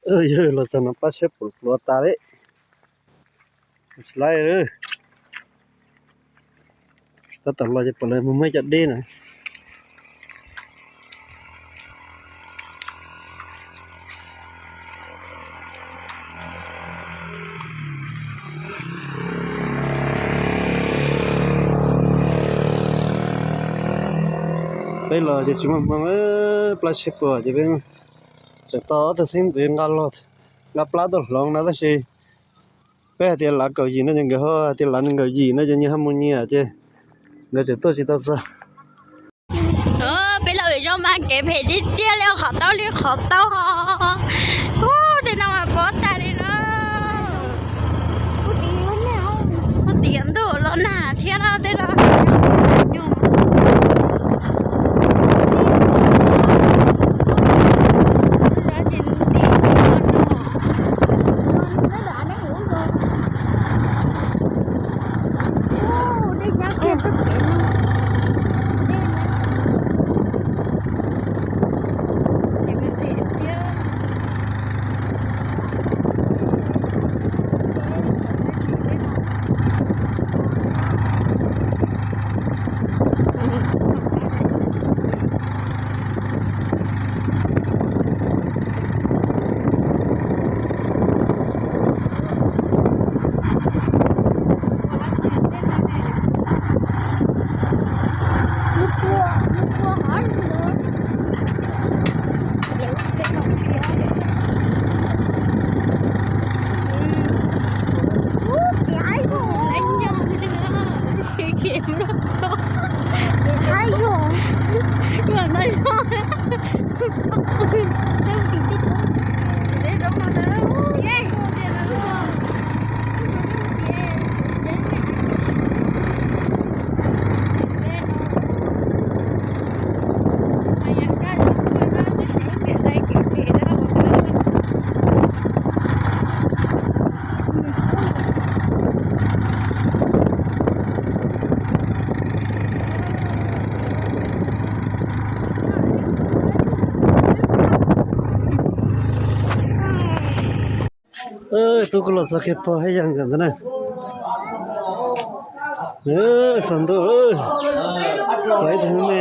Yog los txog no plab tsheb puas pluav tas li. Tsis laib li. Tab tom los ces puav leej mus muab cov dib na. Peb los ces tsis muaj hmoo, plab tsheb puas ces peb tseem tau ob tug xeeb ntxwv nqa los, nqa plab tuaj hloov no tab sis peb hais tias lav kaum yim no ces nkawd ho hais tias lav nees nkaum yim no ces nyias ho mus nyias ces nkawd tseem tuaj tsis tau txog. Peb los zaub mas kev phem tiag tiag li, qhov taub li qhov taub ho. Ub, tej no mas pob tag li no. Ub, tias ntuj los nag thiab no tej no. Tub kuj los txog kiag pog haj yam nkawd ntawd na. Txog ntua, los ib tug me.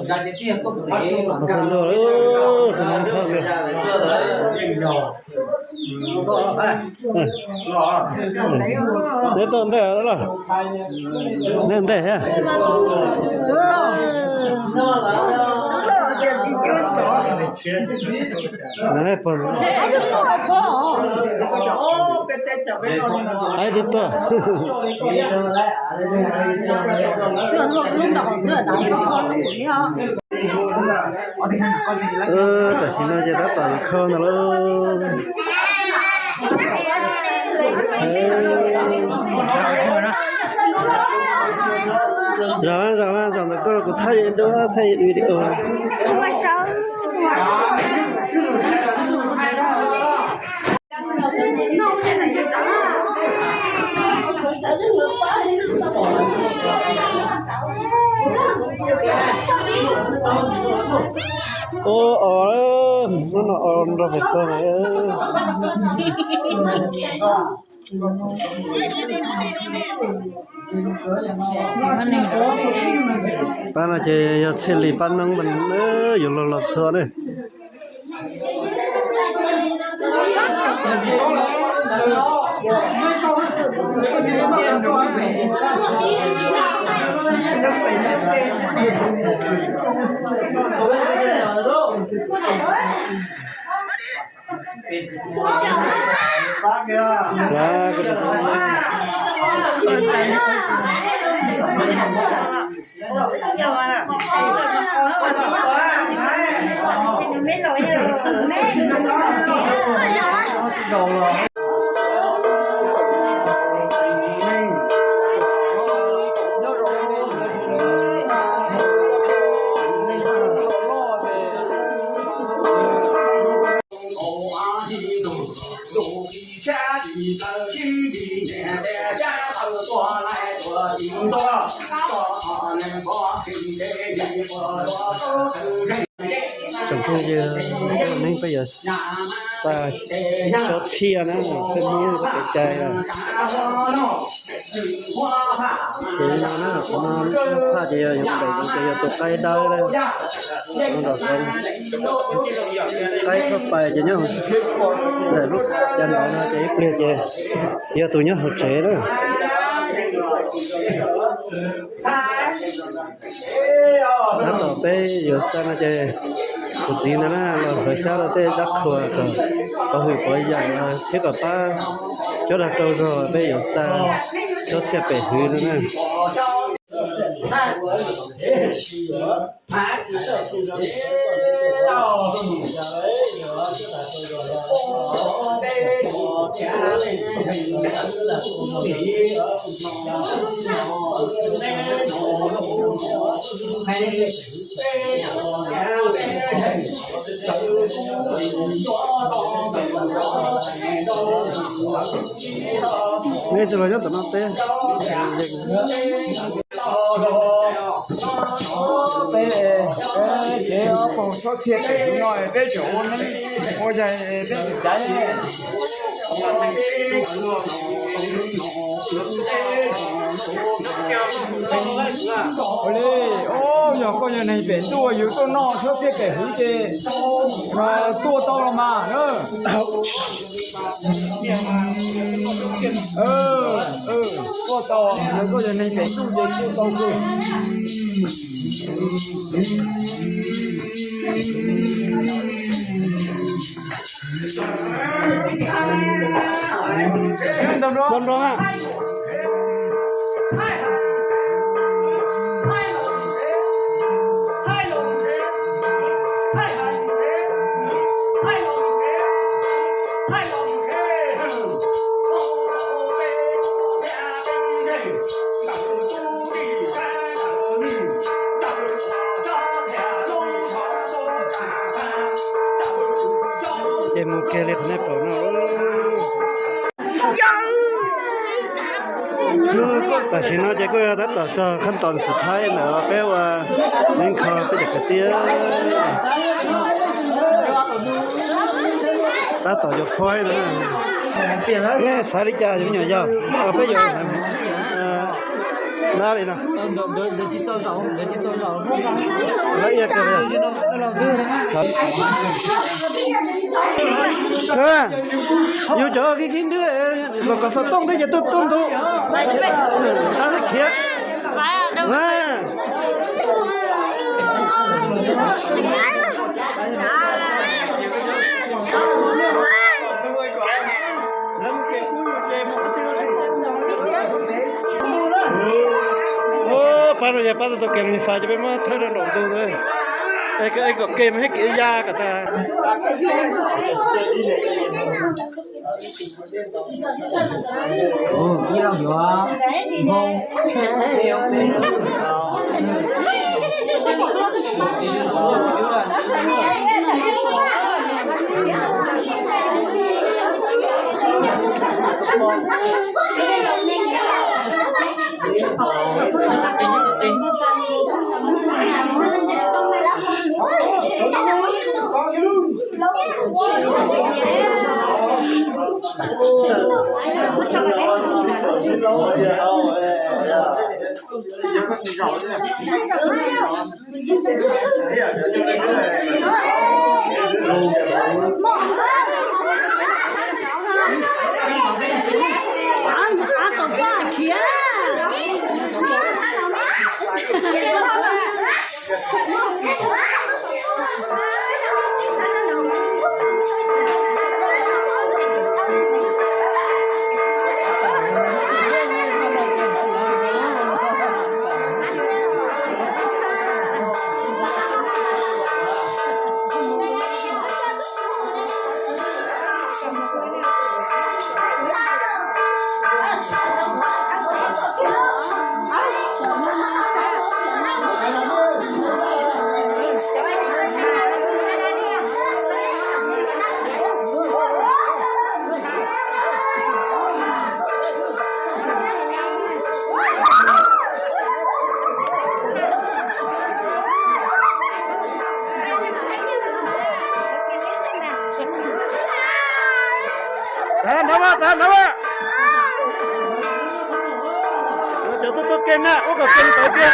Txog ntua, txog ntua. Neb tuaj ntej los? Neb ntej thiab. Ib tug tuaj. Tam sim no ces tab tom khau ntawd lauj. Zam, zam, zam ntawm koj, kuv thaij duab, thaij video. Ua os, hnub no os nrog pem tog na. Pab no ces yog txhiaj li pab noob ntag, yuav los los txhua na. Yog neeg peb yuav xa tsob txhiaj na, peb Hmoob peb kev cai. Ces no na, qhov no phaj ces yog npaum ces yog tus qaib dawb na, no nram zoov. Qaib thoj pais ces nyob ntawm lub caj ntawd no ces ib pliag ces yog tus nyob hauv tsev na. Tab tom peb yuav xa no ces tus txiv ntawd na los hlawv xyab rau tej dab qhuas kom pov hwm pov yam thiab kom pab cov dag rau zog peb yuav xa tsob txhiaj pem hwv no na. Nej tsis los nyob tom no teb. Peb, peb tsev ob peb tsob txhiaj pem no peb tseem ua neeb ua yaig peb tsis caiv. Ua li, o, yog koj yog neeg pem ntuj yus tuaj noj tsob txhiaj pem hwv ces tuaj tau los mas na. Tuaj tau, yog koj yog neeg pem ntuj ces tuaj tau kawg. Nroo nroo na. Ces mus kiag li qhov nej pom no. Tam sim no ces kuj yog tab tom txog khab toos xub thawj ntawm peb ua neeb kho peb cov kwv tij. Tab tom yuav phob no. Nej xav li cas me nyuam yaus? Peb yuav dab li no. Yus cov khib khib nrwb los kom xov tooj thiab ces tuaj tuaj ntu, tab thiab khiav. Pab no yog pab tau kev me fais ces peb muab thawb rau nraum ntug, es kom kev me hib kev ya kom tas. Txav no, cov tuaj tuaj ke na, ua kom ke tawv kiag.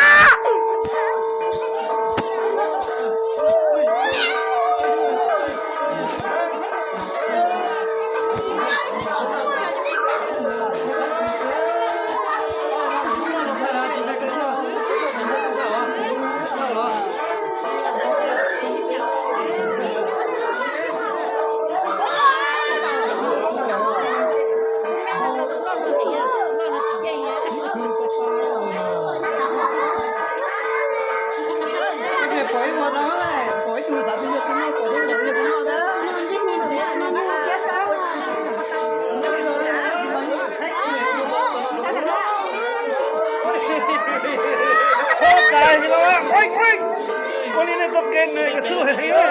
Ua li nej tuaj ke nws yog xub heev li.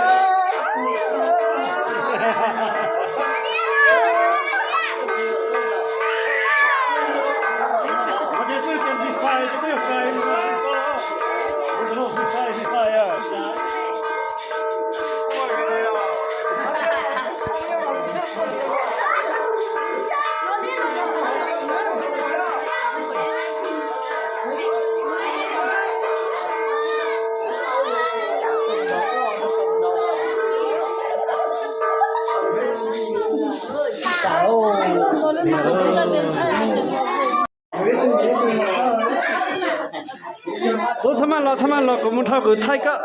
Tub, txhob maj los, txhob maj los, kuv mus nrog kuv thaij koj.